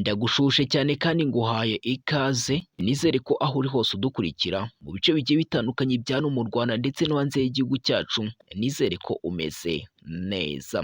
Ndagushuje cyane kandi nguhaye ikaze, nizere ko aho uri hose udukurikira mu bice bigiye bitandukanye bya hano mu Rwanda ndetse no hanze y'igihugu cyacu, nizere ko umeze neza.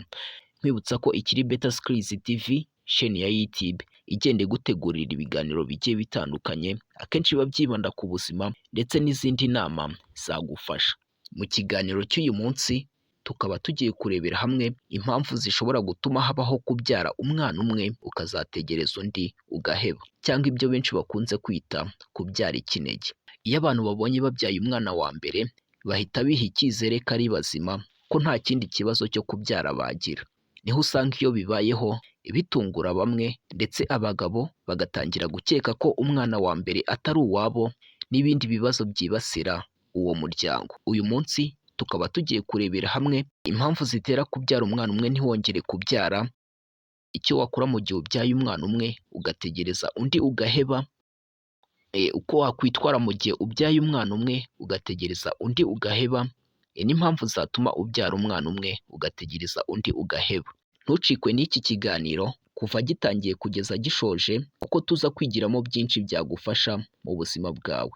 Nkwibutsa ko ikiri Beta Skills TV, sheni ya YouTube igenda igutegurira ibiganiro bigiye bitandukanye, akenshi biba byibanda ku buzima ndetse n'izindi nama zagufasha. Mu kiganiro cy'uyu munsi tukaba tugiye kurebera hamwe impamvu zishobora gutuma habaho kubyara umwana umwe ukazategereza undi ugaheba, cyangwa ibyo benshi bakunze kwita kubyara ikinege. Iyo abantu babonye babyaye umwana wa mbere bahita biha icyizere ko ari bazima, ko nta kindi kibazo cyo kubyara bagira. Niho usanga iyo bibayeho bitungura bamwe ndetse abagabo bagatangira gukeka ko umwana wa mbere atari uwabo n'ibindi bibazo byibasira uwo muryango. Uyu munsi tukaba tugiye kurebera hamwe impamvu zitera kubyara umwana umwe ntiwongere kubyara, icyo wakora mu gihe ubyaye umwana umwe ugategereza undi ugaheba, uko wakwitwara mu gihe ubyaye umwana umwe ugategereza undi ugaheba, n'impamvu zatuma ubyara umwana umwe ugategereza undi ugaheba. Ntucikwe n'iki kiganiro kuva gitangiye kugeza gishoje kuko tuza kwigiramo byinshi byagufasha mu buzima bwawe.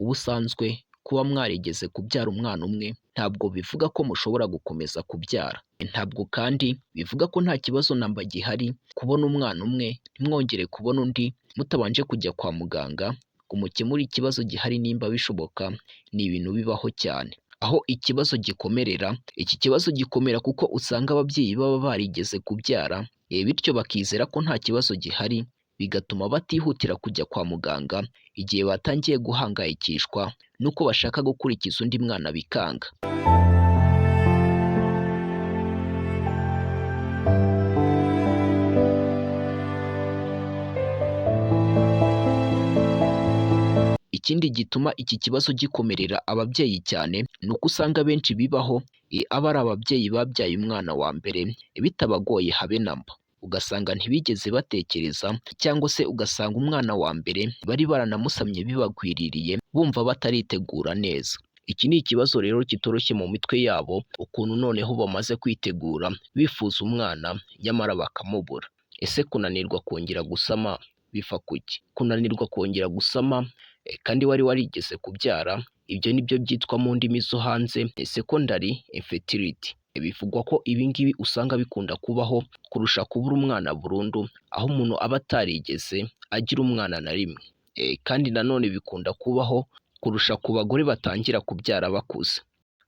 Ubusanzwe kuba mwarigeze kubyara umwana umwe ntabwo bivuga ko mushobora gukomeza kubyara. Ntabwo kandi bivuga ko nta kibazo namba gihari kubona umwana umwe ntimwongere kubona undi mutabanje kujya kwa muganga ngo mukemure ikibazo gihari nimba bishoboka, ni ibintu bibaho cyane. Aho ikibazo gikomerera, iki kibazo gikomera kuko usanga ababyeyi baba barigeze kubyara, bityo bakizera ko nta kibazo gihari, bigatuma batihutira kujya kwa muganga igihe batangiye guhangayikishwa n'uko bashaka gukurikiza undi mwana bikanga. Ikindi gituma iki kibazo gikomerera ababyeyi cyane ni uko usanga abenshi bibaho aba ari ababyeyi babyaye umwana wa mbere bitabagoye habe na mba. Ugasanga ntibigeze batekereza cyangwa se ugasanga umwana wa mbere bari baranamusamye bibagwiririye bumva bataritegura neza. Iki ni ikibazo rero kitoroshye mu mitwe yabo, ukuntu noneho bamaze kwitegura bifuza umwana nyamara bakamubura. Ese kunanirwa kongera gusama biva kuki? Kunanirwa kongera gusama kandi wari warigeze kubyara, ibyo ni byo byitwa mu ndimi zo hanze secondary infertility. Bivugwa ko ibi ngibi usanga bikunda kubaho kurusha kubura umwana burundu, aho umuntu aba atarigeze agira umwana na rimwe. Kandi nanone bikunda kubaho kurusha ku bagore batangira kubyara bakuze.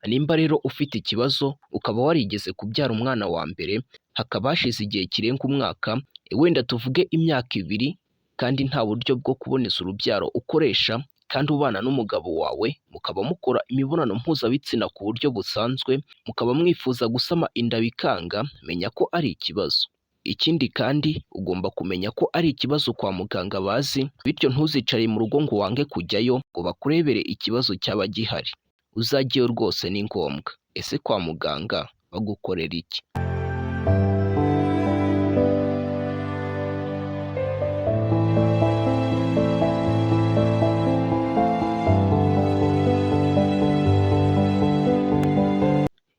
Nimba rero ufite ikibazo ukaba warigeze kubyara umwana wa mbere, hakaba hashize igihe kirenga umwaka, wenda tuvuge imyaka ibiri kandi nta buryo bwo kuboneza urubyaro ukoresha kandi ubana n'umugabo wawe, mukaba mukora imibonano mpuzabitsina ku buryo busanzwe, mukaba mwifuza gusama inda bikanga, menya ko ari ikibazo. Ikindi kandi ugomba kumenya ko ari ikibazo kwa muganga bazi, bityo ntuzicare mu rugo ngo wange kujyayo ngo bakurebere ikibazo cyaba gihari. Uzajyeyo rwose ni ngombwa. Ese kwa muganga bagukorera iki?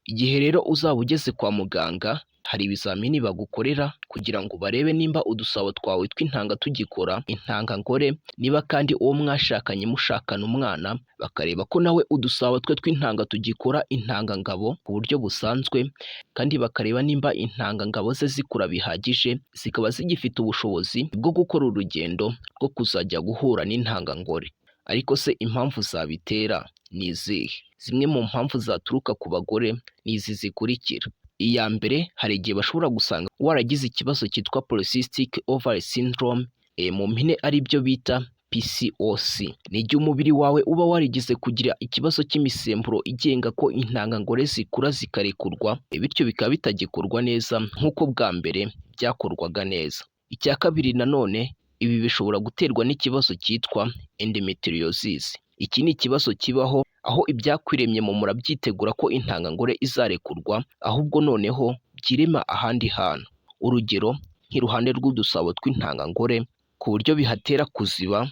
Igihe rero uzaba ugeze kwa muganga hari ibizamini bagukorera kugira ngo barebe nimba udusabo twawe tw'intanga tugikora intangangore, niba kandi uwo mwashakanye mushakana umwana bakareba ko nawe udusabo twe tw'intanga tugikora intangangabo ku buryo busanzwe, kandi bakareba nimba intangangabo ze zikura bihagije zikaba zigifite ubushobozi bwo gukora urugendo rwo kuzajya guhura n'intangangore. Ariko se impamvu zabitera ni izihe? Zimwe mu mpamvu zaturuka ku bagore ni izi zikurikira. Iya mbere, hari igihe bashobora gusanga waragize ikibazo cyitwa polycystic ovary syndrome, mu mpine ari byo bita PCOS. Ni igihe umubiri wawe uba warigeze kugira ikibazo cy'imisemburo igenga ko intangangore zikura zikarekurwa, bityo bikaba bitagikorwa neza nk'uko bwa mbere byakorwaga neza. Icya kabiri nanone, ibi bishobora guterwa n'ikibazo cyitwa endometriosis. Iki ni ikibazo kibaho aho ibyakwiremye mu mura byitegura ko intangangore izarekurwa, ahubwo noneho byirema ahandi hantu. Urugero nk'iruhande rw'udusabo tw'intangangore ku buryo bihatera kuziba,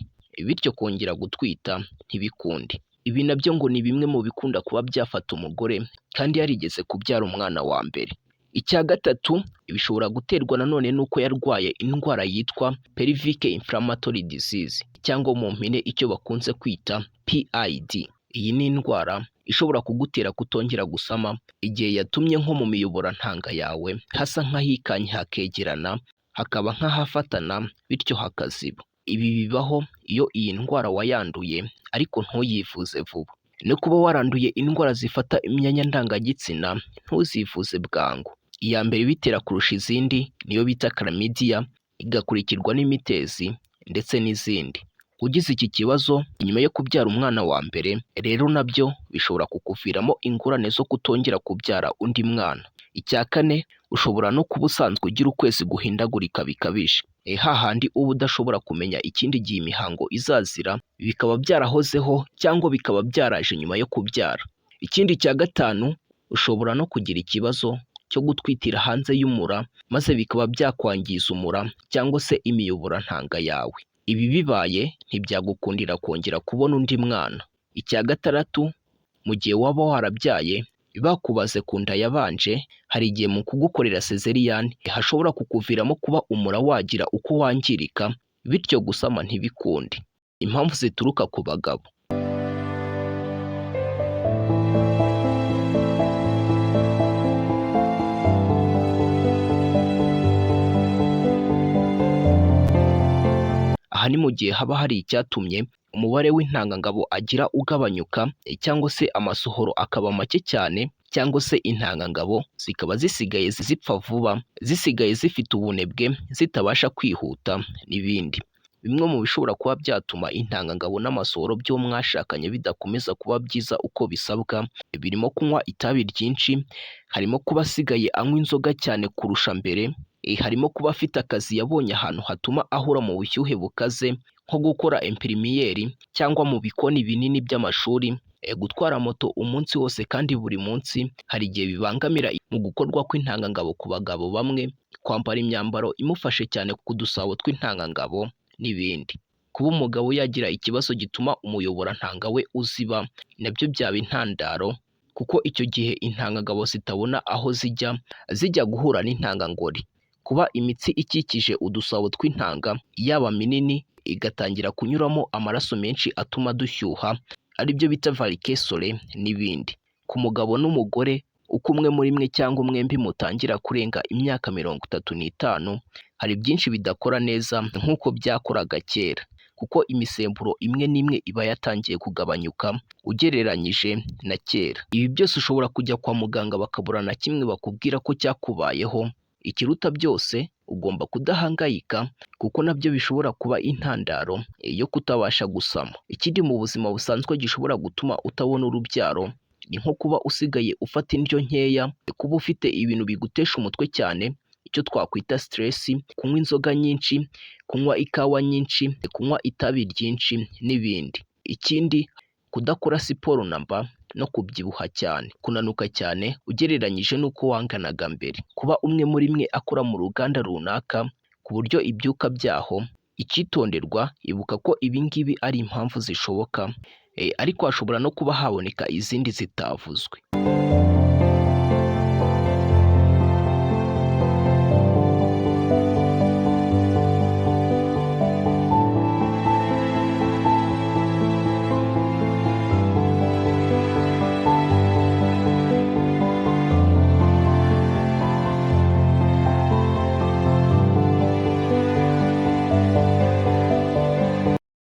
bityo kongera gutwita ntibikunde. Ibi nabyo ngo ni bimwe mu bikunda kuba byafata umugore kandi yarigeze kubyara umwana wa mbere. Icya gatatu, bishobora guterwa nanone n'uko yarwaye indwara yitwa pelvic inflammatory disease cyangwa mu mpine icyo bakunze kwita PID. Iyi ni indwara ishobora kugutera kutongera gusama igihe yatumye nko mu miyoborantanga yawe hasa nk'ahikanye hakegerana, hakaba nk'ahafatana bityo hakaziba. Ibi bibaho iyo iyi ndwara wayanduye ariko ntuyivuze vuba. No kuba waranduye indwara zifata imyanya ndangagitsina ntuzivuze bwangu. Iya mbere ibitera kurusha izindi niyo bita chlamydia, igakurikirwa n'imitezi ndetse n'izindi. Ugize iki kibazo nyuma yo kubyara umwana wa mbere rero nabyo bishobora kukuviramo ingorane zo kutongera kubyara undi mwana. Icya kane, ushobora no kuba usanzwe ugira ukwezi guhindagurika bikabije, hahandi uba udashobora kumenya ikindi gihe imihango izazira, bikaba byarahozeho cyangwa bikaba byaraje nyuma yo kubyara. Ikindi cya gatanu, ushobora no kugira ikibazo cyo gutwitira hanze y'umura maze bikaba byakwangiza umura cyangwa se imiyoborantanga yawe. Ibi bibaye ntibyagukundira kongera kubona undi mwana. Icya gatandatu, mu gihe waba warabyaye bakubaze ku nda yabanje, hari igihe mu kugukorera sezeriyani hashobora kukuviramo kuba umura wagira uko wangirika, bityo gusama ntibikunde. Impamvu zituruka ku bagabo. Aha ni mu gihe haba hari icyatumye umubare w'intangangabo agira ugabanyuka cyangwa se amasohoro akaba make cyane cyangwa se intangangabo zikaba zisigaye zipfa vuba, zisigaye zifite ubunebwe, zitabasha kwihuta n'ibindi. Bimwe mu bishobora kuba byatuma intangangabo n'amasohoro by'uwo mwashakanye bidakomeza kuba byiza uko bisabwa, birimo kunywa itabi ryinshi, harimo kuba asigaye anywa inzoga cyane kurusha mbere, harimo kuba afite akazi yabonye ahantu hatuma ahora mu bushyuhe bukaze nko gukora impirimiyeri cyangwa mu bikoni binini by'amashuri, gutwara moto umunsi wose kandi buri munsi, hari igihe bibangamira mu gukorwa kw'intangangabo ku bagabo bamwe, kwambara imyambaro imufashe cyane ku dusabo tw'intangangabo n'ibindi. Kuba umugabo yagira ikibazo gituma umuyoborantanga we uziba nabyo byaba intandaro, kuko icyo gihe intangangabo zitabona aho zijya, zijya guhura n'intangangore. Kuba imitsi ikikije udusabo tw'intanga yaba minini igatangira kunyuramo amaraso menshi atuma dushyuha, aribyo bita varicocele n'ibindi. Ku mugabo n'umugore, uko umwe muri mwe cyangwa mwembi mutangira kurenga imyaka 35, hari byinshi bidakora neza nk'uko byakoraga kera, kuko imisemburo imwe n'imwe iba yatangiye kugabanyuka ugereranyije na kera. Ibi byose ushobora kujya kwa muganga bakabura na kimwe bakubwira ko cyakubayeho. Ikiruta byose ugomba kudahangayika kuko nabyo bishobora kuba intandaro yo kutabasha gusama. Ikindi mu buzima busanzwe gishobora gutuma utabona urubyaro ni nko kuba usigaye ufata indyo nkeya, kuba ufite ibintu bigutesha umutwe cyane, icyo twakwita stress, kunywa inzoga nyinshi, kunywa ikawa nyinshi, kunywa itabi ryinshi n'ibindi. Ikindi, kudakora siporo namba no kubyibuha cyane, kunanuka cyane ugereranyije n'uko wanganaga mbere. Kuba umwe muri mwe akora mu ruganda runaka ku buryo ibyuka byaho, icyitonderwa, ibuka ko ibi ngibi ari impamvu zishoboka, ariko hashobora no kuba haboneka izindi zitavuzwe.